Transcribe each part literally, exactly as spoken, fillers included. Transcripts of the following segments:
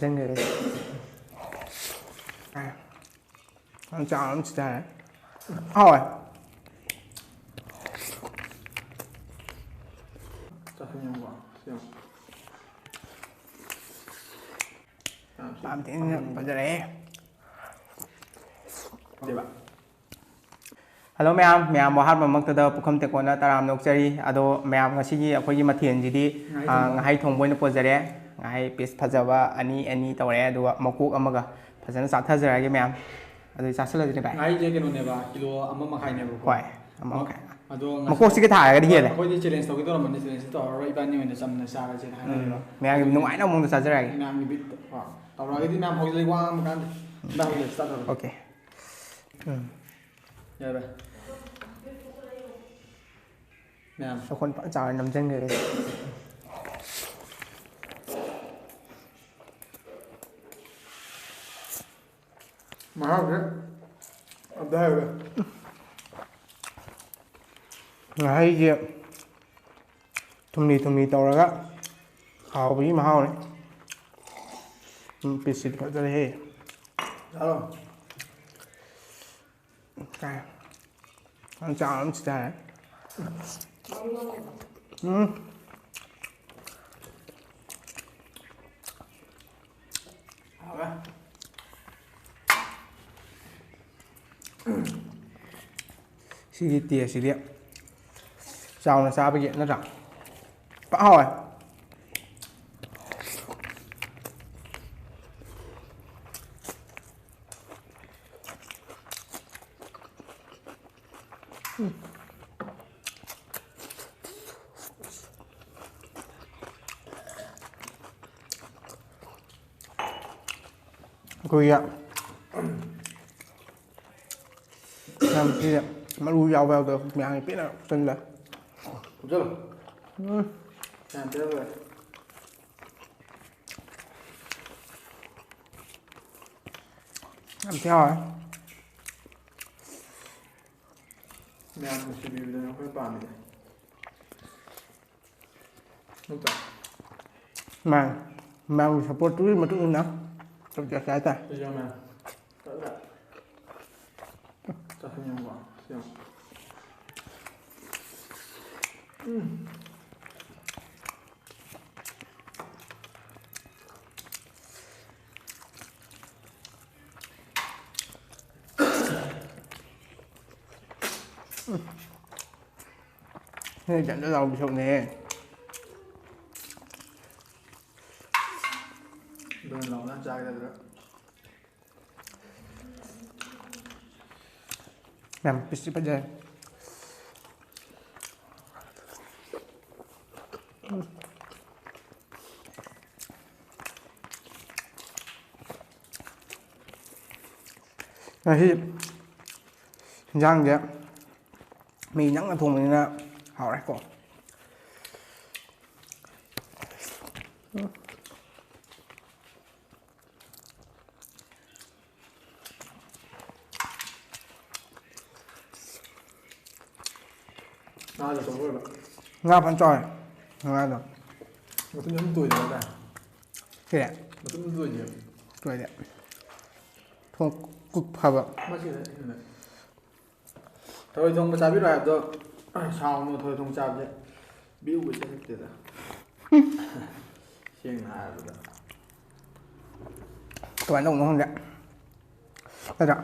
ꯆꯪꯈ꯭ꯔꯦ꯫ ꯌꯥꯝ ꯆꯥꯎꯅ ꯑꯃ ꯆꯥꯔꯦ꯫ ꯍꯥꯎꯋꯦ꯫ ꯆꯥꯁꯟ ꯌꯦꯡꯉꯨꯀꯣ꯫ ꯁꯤ ꯌꯦꯡꯉꯨ꯫ ꯌꯥꯝ ꯊꯤꯅ ꯐꯖꯔꯦ꯫ ꯗꯦꯕ꯫ ꯍꯜꯂꯣ ꯃꯌꯥꯝ, ꯃꯌꯥꯝꯕꯨ ꯑꯍꯥꯟꯕꯃꯛꯇꯗ ꯄꯨꯈꯝ ꯇꯦꯀꯣꯟꯅ ꯇꯔꯥꯝꯅ ꯑꯣꯛꯆꯔꯤ꯫ ꯑꯗꯣ ꯃꯌꯥꯝ, ꯉꯁꯤꯒꯤ ꯑꯩꯈꯣꯏꯒꯤ ꯃꯊꯦꯜꯁꯤꯗꯤ, ꯉꯥꯍꯩ ꯑꯥ, ꯊꯣꯡꯕ꯫ ꯉꯥꯍꯩ ꯊꯣꯡꯕ ꯑꯣꯏꯅ ꯄꯨꯖꯔꯦ꯫ ꯉꯥꯍꯩ piece ꯐꯖꯕ ꯑꯅꯤ, ꯑꯅꯤ ꯇꯧꯔꯦ, ꯑꯗꯨꯒ ꯃꯀꯣꯛ ꯑꯃꯒ ꯐꯖꯅ ꯆꯥꯊꯖꯔꯛꯑꯒꯦ ꯃꯌꯥꯝ꯫ ꯑꯗꯨꯗꯤ ꯆꯥꯁꯤꯜꯂꯁꯤꯅꯦ ꯚꯥꯏ꯫ ꯉꯥꯍꯩꯁꯦ ꯀꯩꯅꯣꯅꯦꯕ, ꯀꯤꯂꯣ ꯑꯃ ꯃꯈꯥꯏꯅꯦꯕꯀꯣ꯫ ꯍꯣꯏ, ꯑꯃ ꯃ-, ꯃꯈꯥꯏ꯫ ꯑꯗꯣ ꯉꯁꯤ ꯃꯀꯣꯛꯁꯤꯒ ꯊꯥꯔꯒꯗꯤ ꯍꯦꯜꯂꯦ꯫ ꯑꯩꯈꯣꯏꯗꯤ challenge ꯇꯧꯒꯦ ꯇꯧꯔꯝꯕꯅꯤ, challenge ꯇꯧꯔꯔꯣꯏ, ꯏꯕꯥꯅꯤ ꯑꯣꯏꯅ ꯆꯝꯅ ꯆꯥꯔꯁꯦꯅ ꯍꯥꯏꯅꯔꯦꯕ꯫ ꯎꯝ, ꯃꯌꯥꯝꯒꯤ ꯑꯗꯨꯒꯤ ꯅꯨꯡꯉꯥꯏꯅꯕ ꯃꯑꯣꯡꯗ ꯆꯥꯖꯔꯛꯑꯒꯦ꯫ ꯃꯌꯥꯝꯒꯤ ꯕꯤꯠꯇ ꯀꯣ꯫ ꯇꯧꯔꯛꯑꯒꯗꯤ ꯃꯌꯥꯝ ꯍꯧꯖꯤꯛ ꯂꯩ ꯋꯥ ꯉꯥꯡꯕ ꯀꯥꯟꯗ꯫ ꯚꯥꯏ, ꯍꯧꯖꯤꯛ start ꯇꯧꯔꯣ꯫ Okay꯫ ꯎꯝ꯫ ꯌꯥꯔꯦ꯫ ꯃꯌꯥꯝ꯫ ꯁꯒꯣꯜ ꯐꯖꯅ ꯆꯥꯎꯅ ꯅꯝꯖꯟꯈ꯭ꯔꯦ꯫ ꯃꯍꯥꯎꯁꯦ ꯑꯝꯇ ꯍꯥꯏꯔꯨꯔꯦ꯫ ꯉꯥꯍꯩꯁꯦ ꯊꯨꯝꯂꯤ ꯊꯨꯝꯂꯤ ꯇꯧꯔꯒ ꯍꯥꯎꯕꯒꯤ ꯃꯍꯥꯎꯅꯤ꯫ ꯎꯝ, piece ꯁꯤꯗꯤ ꯐꯖꯔꯦꯍꯦ꯫ ꯆꯥꯔꯣ꯫ ꯆꯥꯏ꯫ ꯌꯥꯝ ꯆꯥꯎꯅ ꯑꯃꯁꯨ ꯆꯥꯏ꯫ ꯎꯝ꯫ ꯍꯥꯎꯔꯦ꯫ ꯁꯤꯒꯤ taste ꯁꯤꯗꯤ ꯆꯥꯎꯅ ꯆꯥꯕꯒꯤ ꯅꯠꯇ꯭ꯔꯥ? ꯐꯖ ꯍꯥꯎꯋꯦ꯫ ꯑꯩꯈꯣꯏꯒꯤ ꯌꯥꯝ ꯁꯤꯁꯦ ꯃꯔꯨ ꯌꯥꯎꯕ ꯌꯥꯎꯗꯕ ꯃꯌꯥꯝꯒꯤ ꯄꯦꯟꯅ ꯍꯥꯞꯆꯤꯜꯂꯦ꯫ ꯍꯥꯞꯆꯤꯜꯂꯣ꯫ ꯎꯝ꯫ ꯌꯥꯝ ꯄꯦꯟꯅ ꯂꯣꯏꯔꯦ꯫ ꯌꯥꯝ ꯊꯤ ꯍꯥꯎꯋꯦ꯫ ꯃꯌꯥꯝꯅ ꯁꯤꯕꯤꯕꯗꯅꯦ ꯑꯩꯈꯣꯏ ꯄꯥꯝꯃꯤꯁꯦ꯫ ꯅꯠꯇ꯭ꯔꯥ? ꯃꯥꯅꯦ꯫ ꯃꯌꯥꯝꯒꯤ ꯁꯞꯄꯣꯔꯠꯇꯨꯒꯤ ꯃꯇꯨꯡ ꯏꯟꯅ ꯇꯧꯖꯔꯛꯀꯦ ꯍꯥꯏꯇꯥꯔꯦ꯫ ꯆꯥꯁꯤꯟ ꯌꯦꯡꯉꯨꯀꯣ꯫ ꯁꯤ ꯌꯦꯡꯉꯨ꯫ ꯎꯝ꯫ ꯅꯣꯏ ꯏꯊꯟꯇ ꯂꯥꯎꯕ ꯁꯔꯨꯛꯅꯦꯍꯦ꯫ ꯑꯗꯨꯅ ꯂꯥꯎꯅ ꯆꯥꯒꯗꯕꯗ꯫ ꯌꯥꯝ ꯄꯤꯁꯇꯤ ꯐꯖꯔꯦ꯫ ꯉꯁꯤ ꯏꯟꯖꯥꯡꯁꯦ ꯃꯤ ꯅꯪꯅ ꯊꯣꯡꯕꯅꯤꯅ ꯍꯥꯎꯔꯦꯀꯣ꯫ ꯉꯥꯗꯣ ꯑꯆꯧꯕ ꯑꯣꯏꯕ꯫ ꯉꯥ ꯐꯅ ꯆꯥꯎꯋꯦ꯫ ꯉꯥꯗꯣ꯫ ꯃꯇꯨꯝ ꯑꯗꯨꯝ ꯇꯣꯏꯗꯕ ꯍꯥꯏꯇꯥꯔꯦ꯫ ꯁꯤꯔꯦ? ꯃꯇꯨꯝ ꯑꯗꯨꯝ ꯇꯣꯏꯗꯦꯕ꯫ ꯇꯣꯏꯗꯦ꯫ ꯊꯣꯡ ꯀꯨꯛ ꯐꯕ꯫ ꯃꯁꯤꯗ ꯑꯩꯅ ꯊꯔꯣꯏ ꯊꯣꯡꯕ ꯆꯥꯕꯤꯔꯣ ꯍꯥꯏꯕꯗꯣ, ꯁꯥꯎꯅꯨ, ꯊꯔꯣꯏ ꯊꯣꯡꯕ ꯆꯥꯕꯁꯦ ꯚ꯭ꯌꯨꯒ ꯏꯆꯠ ꯆꯠꯇꯦꯗ꯫ ꯁꯦꯡꯅ ꯍꯥꯏꯔꯕꯗ꯫ ꯀꯃꯥꯏꯅ ꯇꯧꯕꯅꯣ ꯈꯪꯗꯦ꯫ ꯅꯠꯇ꯭ꯔꯥ?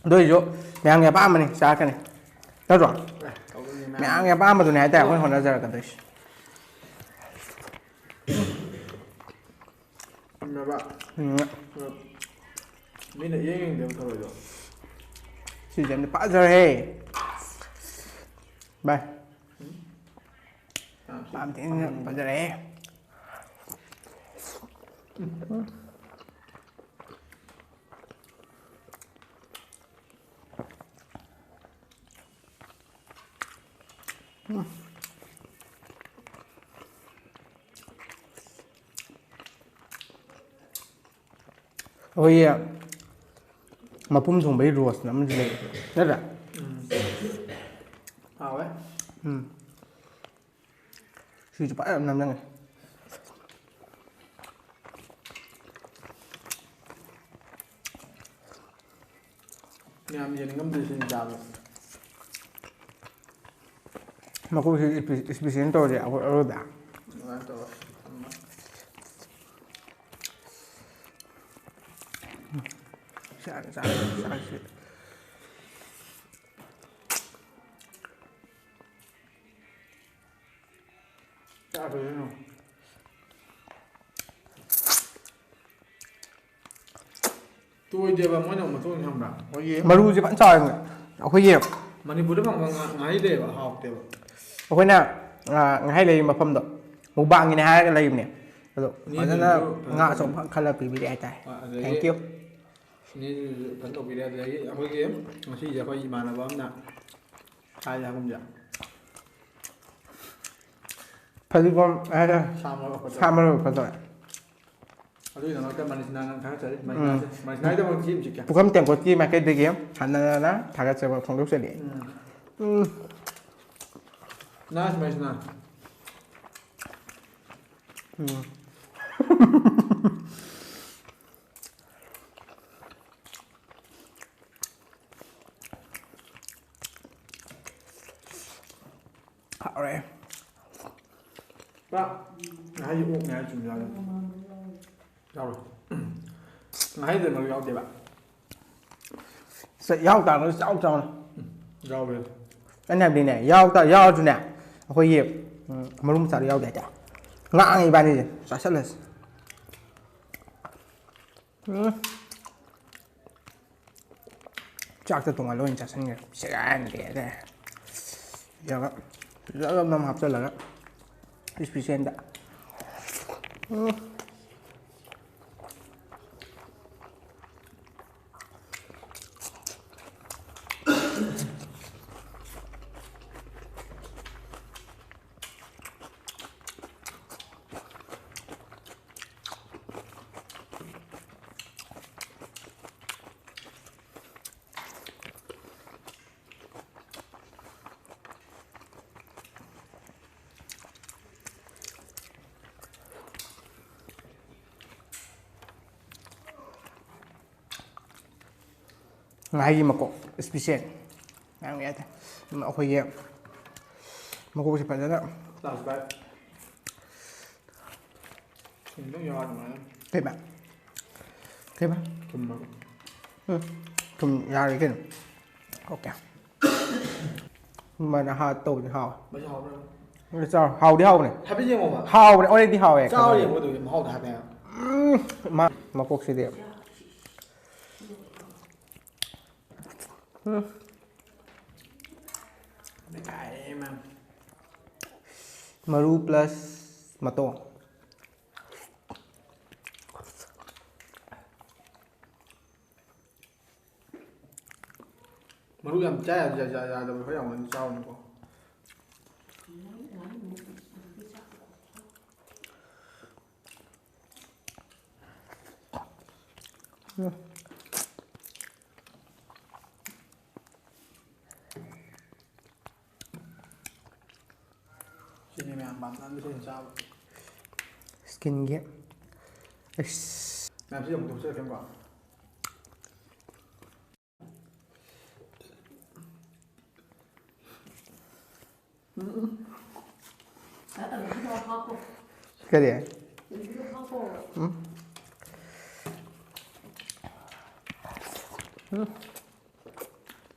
ꯑꯗꯨ ꯑꯣꯏꯁꯨ ꯃꯌꯥꯝꯒꯤ ꯑꯄꯥꯝꯕꯅꯤ, ꯆꯥꯔꯛꯀꯅꯤ꯫ ꯅꯠꯇ꯭ꯔꯣ? ꯑꯦ, ꯇꯧꯗꯣꯏꯅꯤ, ꯃꯌꯥꯝ꯫ ꯃꯌꯥꯝꯒꯤ ꯑꯄꯥꯝꯕꯗꯨꯅꯤ ꯍꯥꯏꯇꯥꯔꯦ ꯑꯩꯈꯣꯏꯅ ꯍꯣꯠꯅꯖꯔꯛꯀꯗꯣꯏꯁꯦ꯫ ꯆꯨꯝꯃꯦꯕ꯫ ꯎꯝ꯫ ꯑꯗꯣ ꯃꯤꯅ ꯏꯌꯦꯡ ꯌꯦꯡꯗꯦꯕ ꯊꯔꯣꯏꯗꯣ꯫ ꯁꯤꯁꯦ ꯌꯥꯝꯅ ꯐꯖꯔꯦꯍꯦ꯫ ꯚꯥꯏ꯫ ꯎꯝ꯫ ꯌꯥꯝ ꯊꯤ ꯌꯥꯝ ꯊꯤꯅ ꯐꯖꯔꯦꯍꯦ꯫ ꯑꯩꯈꯣꯏꯒꯤ ꯃꯄꯨꯝ ꯊꯣꯡꯕꯒꯤ ꯔꯣꯁꯅ ꯑꯃꯁꯨ ꯂꯩ, ꯅꯠꯇ꯭ꯔꯥ? ꯎꯝ꯫ ꯍꯥꯎꯋꯦ꯫ ꯎꯝ꯫ ꯁꯤꯁꯨ ꯐꯖꯅ ꯅꯝꯂꯝꯃꯦ꯫ ꯃꯌꯥꯝ ꯌꯦꯡꯅꯤꯡꯉꯝꯗꯣꯏꯁꯤꯅꯤ ꯆꯥꯕ꯫ ꯃꯀꯣꯛꯁꯤ ꯏꯁꯄꯤ-, ꯏꯁꯄꯤꯁꯦꯜ ꯇꯧꯔꯗꯤ ꯑꯩꯈꯣꯏ ꯑꯔꯣꯏꯕ꯫ ꯑꯗꯨꯃꯥꯏꯅ ꯇꯧꯔꯁꯤ꯫ ꯆꯥꯔꯦ, ꯆꯥꯔꯦ, ꯆꯥꯔꯁꯤ꯫ ꯆꯥꯗꯣꯏꯅꯣ? ꯇꯣꯏꯗꯦꯕ, ꯃꯣꯏꯅ ꯑꯃꯨꯛ ꯃꯇꯣꯡꯁꯦ ꯈꯪꯕ꯭ꯔꯥ? ꯑꯩꯈꯣꯏꯒꯤ ꯃꯔꯨꯁꯦ ꯐꯖꯅ ꯆꯥꯎꯋꯦ꯫ ꯑꯩꯈꯣꯏꯒꯤ ꯃꯅꯤꯄꯨꯔꯗ ꯐꯪꯕ ꯉꯥ-, ꯉꯥꯍꯩ ꯂꯩꯌꯦꯕ, ꯍꯥꯎꯇꯦꯕ꯫ ꯑꯩꯈꯣꯏꯅ, ꯑ, ꯉꯥꯍꯩ ꯂꯩꯔꯤ ꯃꯐꯝꯗꯣ ꯃꯨꯛꯕꯥꯡꯒꯤꯅꯦ ꯍꯥꯏꯔꯒ ꯂꯩꯕꯅꯦ꯫ ꯑꯗꯣ ꯐꯖꯅ ꯃꯤꯁꯤꯡꯁꯨ ꯐꯖꯅ ꯉꯥ ꯑꯆꯧꯕ ꯈꯜꯂ ꯄꯤꯕꯤꯔꯦ ꯍꯥꯏꯇꯥꯔꯦ꯫ ꯍꯣꯏ, ꯑꯗꯒꯤ Thank you꯫ ꯏꯅꯦꯁꯤꯡꯁꯨ ꯐꯖꯅ ꯇꯧꯕꯤꯔꯦ꯫ ꯑꯗꯒꯤ ꯑꯩꯈꯣꯏꯒꯤ ꯉꯁꯤꯁꯦ ꯑꯩꯈꯣꯏ ꯏꯃꯥꯟꯅꯕ ꯑꯃꯅ ꯍꯥꯏ ꯍꯥꯏꯒꯨꯝꯁꯦ꯫ ꯐꯗꯤꯒꯣꯝ ꯍꯥꯏꯔ ꯁꯥ ꯃꯔꯣꯏ ꯑꯐꯕ ꯁꯥ ꯃꯔꯣꯏ ꯑꯐꯕ ꯇꯧꯔꯦ꯫ ꯑꯗꯨꯒꯤꯗꯃꯛꯇ ꯃꯅꯤꯁꯅꯥ ꯅꯪ ꯊꯥꯒꯠꯆꯔꯤ꯫ ꯎꯝ꯫ ꯃꯅꯤꯁꯅꯥꯁꯦ, ꯃꯅꯤꯁꯅꯥꯒꯤꯗꯃꯛꯇ ꯁꯤ ꯑꯃ ꯆꯤꯛꯀꯦ꯫ ꯄꯨꯈꯝ ꯇꯦꯡꯀꯣꯠꯀꯤ ꯃꯥꯏꯀꯩꯗꯒꯤ ꯍꯟꯅ ꯍꯟꯅ ꯊꯥꯒꯠꯆꯕ ꯐꯣꯡꯗꯣꯛꯆꯔꯤ꯫ ꯎꯝ꯫ ꯎꯝ꯫ Nice, ꯃꯅꯤꯁꯅꯥ꯫ ꯎꯝ꯫ ꯍꯥꯎꯔꯦ꯫ ꯄꯨꯔꯥ ꯉꯥꯍꯩ ꯑꯣꯛꯅꯦ ꯍꯥꯏ ꯆꯨꯝ ꯌꯥꯗꯦ꯫ ꯌꯥꯎꯔꯦ꯫ ꯉꯥꯍꯩꯗ ꯃꯔꯨ ꯌꯥꯎꯗꯦꯕ꯫ ꯁꯦ, ꯌꯥꯎ ꯇꯥꯔꯒꯁꯨ ꯆꯥꯎ ꯆꯥꯎꯅ꯫ ꯎꯝ, ꯌꯥꯎꯋꯦ꯫ ꯑꯩꯅ ꯍꯥꯏꯕꯗꯤꯅꯦ, ꯌꯥꯎ ꯇꯥ-, ꯌꯥꯎꯔꯁꯨꯅꯦ, ꯑꯩꯈꯣꯏꯒꯤ, ꯎꯝ, ꯃꯔꯨ ꯃꯆꯥꯗꯣ ꯌꯥꯎꯗꯦ ꯍꯥꯏꯇꯥꯔꯦ꯫ ꯉꯥꯡꯉꯤ ꯏꯕꯥꯅꯤꯁꯦ, ꯆꯥꯁꯤꯜꯂꯁꯤ꯫ ꯎꯝ꯫ ꯆꯥꯛꯇ ꯇꯣꯉꯥꯟ ꯂꯣꯏꯅ ꯆꯥꯁꯤꯟꯈ꯭ꯔꯦ꯫ ꯁꯦꯒꯥꯏꯍꯟꯒꯦ ꯍꯥꯏꯇꯥꯔꯦ꯫ ꯌꯥꯒ ꯖꯕ ꯅꯝ ꯍꯥꯞꯆꯤꯜꯂꯒ ꯏꯁꯄꯤꯁꯦꯟꯗ꯫ ꯎꯝ꯫ ꯉꯥꯍꯩꯒꯤ ꯃꯀꯣꯛ special ꯃꯌꯥꯝ ꯌꯥꯗꯦ꯫ ꯑꯩꯈꯣꯏꯒꯤ ꯃꯀꯣꯛꯁꯦ ꯐꯖꯅ ꯂꯥꯁ ꯕꯥꯏꯠ꯫ ꯊꯨꯝꯗꯪ ꯌꯥꯎꯔ ꯑꯗꯨꯃꯥꯏꯅ꯫ ꯀꯩꯕ? ꯀꯩꯕ? ꯊꯨꯝꯃꯒ꯫ ꯎꯝ꯫ ꯊꯨꯝ ꯌꯥꯔꯦ ꯀꯩꯅꯣ꯫ OK꯫ ꯑꯗꯨꯃꯥꯏꯅ ꯍꯥ ꯇꯧꯕꯗꯤ ꯍꯥꯎꯋꯦ꯫ ꯃꯁꯤ ꯍꯥꯎꯕ꯭ꯔꯥ? ꯑꯗꯨ ꯆꯥꯎ꯫ ꯍꯥꯎꯗꯤ ꯍꯥꯎꯕꯅꯦ꯫ ꯍꯥꯏꯐꯦꯠ ꯌꯦꯡꯉꯣꯕ꯫ ꯍꯥꯎꯕꯅꯦ, already ꯍꯥꯎꯋꯦ꯫ ꯆꯥꯎ ꯈꯪꯉꯦ꯫ ꯌꯦꯡꯉꯣ ꯑꯗꯨꯗꯤ ꯃꯍꯥꯎꯗꯣ ꯍꯥꯏꯐꯦꯠ꯫ ꯎꯝ꯫ ꯃꯥ ꯃꯀꯣꯛꯁꯤꯗꯤ꯫ ꯎꯝ꯫ ꯅꯩꯈꯥꯏꯔꯦ ꯃꯥ꯫ ꯃꯔꯨ plus ꯃꯇꯣꯡ꯫ ꯃꯔꯨ ꯌꯥꯝ ꯆꯥ ꯌꯥ-, ꯌꯥ-, ꯌꯥꯗꯕ ꯈꯔ ꯌꯥꯎꯕꯅꯤ, ꯆꯥꯎꯅꯀꯣ꯫ ꯁꯤꯅꯤ ꯃꯌꯥꯝ ꯄꯥꯝꯅꯕꯁꯦ ꯆꯥꯕ꯫ Skinꯒꯤ꯫ ꯑꯩꯁ꯫ ꯃꯌꯥꯝꯁꯤ ꯑꯃꯨꯛ ꯇꯣꯛꯆꯔꯛꯀꯦꯀꯣ꯫ ꯀꯔꯤ? ꯎꯝ꯫ ꯎꯝ꯫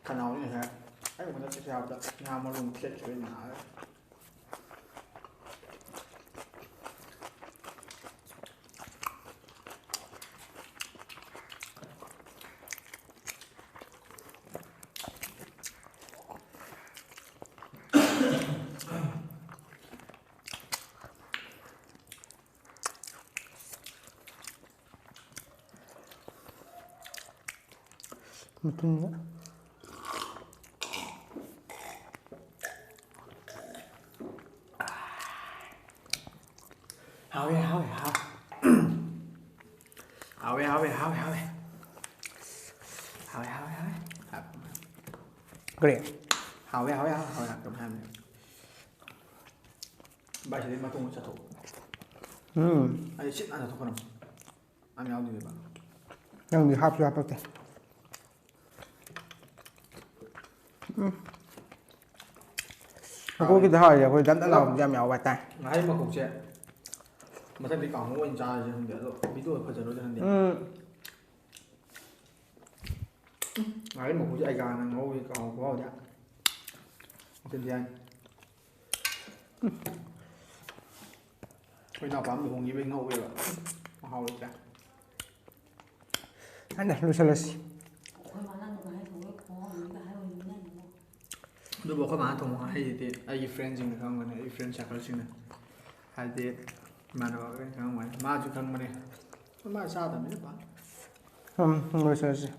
ꯈꯅꯥꯎꯁꯤ ꯉꯁꯥꯏ ꯑꯩ ꯃꯊꯛꯇ ꯆꯥꯕꯗ ꯉꯥ ꯃꯔꯨꯝ ꯐ꯭ꯂꯦꯠ ꯑꯣꯏꯅ ꯅꯥꯔꯦ꯫ ꯃꯇꯨꯝꯗ꯫ ꯍꯥꯎꯋꯦ, ꯍꯥꯎꯋꯦ, ꯍꯥꯎꯋꯦ꯫ ꯍꯥꯎꯋꯦ, ꯍꯥꯎꯋꯦ, ꯍꯥꯎꯋꯦ, ꯍꯥꯎꯋꯦ꯫ ꯍꯥꯎꯋꯦ, ꯍꯥꯎꯋꯦ, ꯍꯥꯎꯋꯦ꯫ ꯀꯔꯤ? ꯍꯥꯎꯋꯦ, ꯍꯥꯎꯋꯦ, ꯍꯥꯎꯋꯦ, ꯍꯥꯎꯋꯦ ꯉꯥꯛꯇꯪ ꯍꯥꯏꯕꯅꯦ꯫ ꯚꯥꯏ, ꯁꯤꯗꯩ ꯃꯇꯣꯡ ꯆꯠꯊꯣꯛ꯫ ꯎꯝ꯫ ꯑꯩ ꯁꯤꯠ ꯅꯥꯟ ꯆꯠꯊꯣꯛꯈ꯭ꯔꯕꯅꯤ꯫ ꯑꯝ ꯌꯥꯎꯗꯣꯏꯕ꯫ ꯅꯪꯗꯤ ꯍꯥꯞꯁꯨ ꯍꯥꯞꯄꯛꯇꯦ꯫ ꯃꯀꯣꯛꯀꯤꯗ ꯍꯥꯎꯔꯤꯁꯦ ꯑꯩꯈꯣꯏ ꯗꯟ ꯗꯟ ꯂꯥꯎꯕꯁꯦ ꯌꯥꯝ ꯌꯥꯎꯕ ꯍꯥꯏꯇꯥꯔꯦ꯫ ꯉꯥꯍꯩ ꯃꯀꯣꯛꯁꯦ ꯃꯊꯪꯗꯤ ꯀꯥꯡꯍꯧ ꯑꯣꯏꯅ ꯆꯥꯔꯁꯦ ꯈꯪꯗꯦ, ꯑꯗꯣ ꯚꯤꯗꯤꯑꯣ ꯐꯖꯔꯣꯏꯗ꯭ꯔꯥ ꯈꯪꯗꯦ꯫ ꯎꯝ꯫ ꯉꯥꯍꯩ ꯃꯀꯣꯛꯁꯦ ꯑꯩꯒꯥꯅ ꯉꯧꯕꯁꯦ ꯀꯥꯡꯍꯧ ꯈꯨꯍꯥꯎꯗꯤ꯫ ꯑꯗꯨꯗꯤ ꯌꯥꯏ꯫ ꯑꯩꯈꯣꯏ ꯏꯅꯥꯎꯄꯥ ꯑꯃ ꯂꯨꯍꯣꯡꯈꯤꯕꯩ ꯉꯧꯋꯦꯕ꯫ ꯃꯍꯥꯎ ꯂꯩꯇ꯭ꯔꯦ꯫ ꯍꯥꯏꯅ ꯂꯣꯏꯁꯤꯜꯂꯁꯤ꯫ ꯑꯩꯈꯣꯏ ꯃꯥꯅ ꯅꯨꯡꯉꯥꯏ ꯊꯣꯡꯕꯩ ꯈꯨꯍꯥꯎ ꯑꯃꯒ ꯍꯥꯏꯔꯨꯔꯗꯤ ꯅꯪ ꯑꯃꯨꯛ꯫ ꯑꯗꯨꯕꯨ ꯑꯩꯈꯣꯏ ꯃꯥꯅ ꯊꯣꯡꯕ ꯉꯥꯍꯩꯁꯤꯗꯤ ꯑꯩꯒꯤ ꯐ꯭ꯔꯦꯟꯁꯤꯡꯅ ꯈꯪꯉꯝꯒꯅꯤ, ꯑꯩꯒꯤ ꯐ꯭ꯔꯦꯟ ꯁꯥꯔꯀꯜꯁꯤꯡꯅ꯫ ꯍꯥꯏꯗꯤ ꯏꯃꯥꯟꯅꯕ ꯈꯔ ꯈꯪꯉꯝꯒꯅꯤ, ꯃꯥꯁꯨ ꯈꯪꯕꯅꯦ꯫ ꯃꯥ ꯆꯥꯗꯕꯅꯤꯅ ꯄꯥꯛ꯫ ꯎꯝ, ꯂꯣꯏꯁꯤꯜꯂꯁꯤ꯫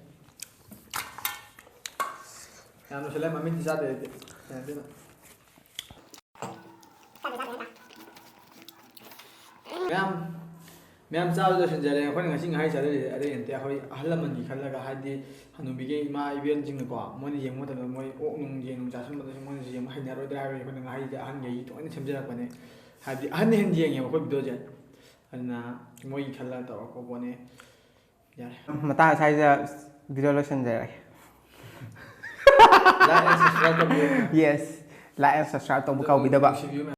ꯌꯥꯝ ꯂꯣꯏꯁꯤꯜꯂꯦ, ꯃꯃꯤꯡꯗꯤ ꯆꯥꯗꯦ ꯑꯩꯗꯤ꯫ ꯌꯥꯗꯦ꯫ ꯃꯌꯥꯝ ꯃꯌꯥꯝ ꯆꯥꯕ ꯂꯣꯏꯁꯤꯟꯖꯔꯦ꯫ ꯑꯩꯈꯣꯏꯅ ꯉꯁꯤ ꯉꯥꯍꯩ ꯆꯥꯖꯔꯤꯁꯦ ꯑꯇꯩ ꯅꯠꯇꯦ, ꯑꯩꯈꯣꯏ ꯑꯍꯜ ꯂꯃꯟꯒꯤ ꯈꯜꯂꯒ, ꯍꯥꯏꯗꯤ ꯍꯅꯨꯕꯤꯒꯤ ꯏꯃꯥ ꯏꯕꯦꯟꯁꯤꯡꯅꯀꯣ, ꯃꯣꯏꯅ ꯌꯦꯡꯕ ꯃꯇꯝꯗ ꯃꯣꯏ ꯑꯣꯛ ꯅꯨꯡ ꯌꯦꯟ ꯅꯨꯡ ꯆꯥꯁꯤꯟꯕꯗꯁꯨ ꯃꯣꯏꯅꯁꯨ ꯌꯦꯡꯕ ꯍꯩꯅꯔꯣꯏꯗ꯭ꯔꯥ ꯍꯥꯏꯕꯒꯤ ꯑꯩꯈꯣꯏꯅ ꯉꯥꯍꯩꯁꯦ ꯑꯍꯟꯈꯩꯒꯤ ꯊꯑꯣꯏꯅ ꯁꯦꯝꯖꯔꯛꯄꯅꯦ꯫ ꯍꯥꯏꯕꯗꯤ ꯑꯍꯟꯅ ꯍꯦꯟꯅ ꯌꯦꯡꯉꯦꯕ ꯑꯩꯈꯣꯏ ꯚꯤꯗꯤꯑꯣꯁꯦ, ꯑꯗꯨꯅ ꯃꯣꯏꯒꯤ ꯈꯜꯂꯒ ꯇꯧꯔꯛꯄ ꯄꯣꯠꯅꯦ꯫ ꯌꯥꯔꯦ꯫ ꯃꯇꯥꯡ ꯑꯁꯥꯏꯗ ꯚꯤꯗꯤꯑꯣ ꯂꯣꯏꯁꯤꯟꯖꯔꯒꯦ꯫ Like and subscribe ꯇꯧꯕꯤꯌꯨ꯫ Yes, like and subscribe ꯇꯧꯕ ꯀꯥꯎꯕꯤꯗꯕ꯫ ꯅꯨꯡꯁꯤꯕꯤꯌꯨ ꯃꯌꯥꯝ꯫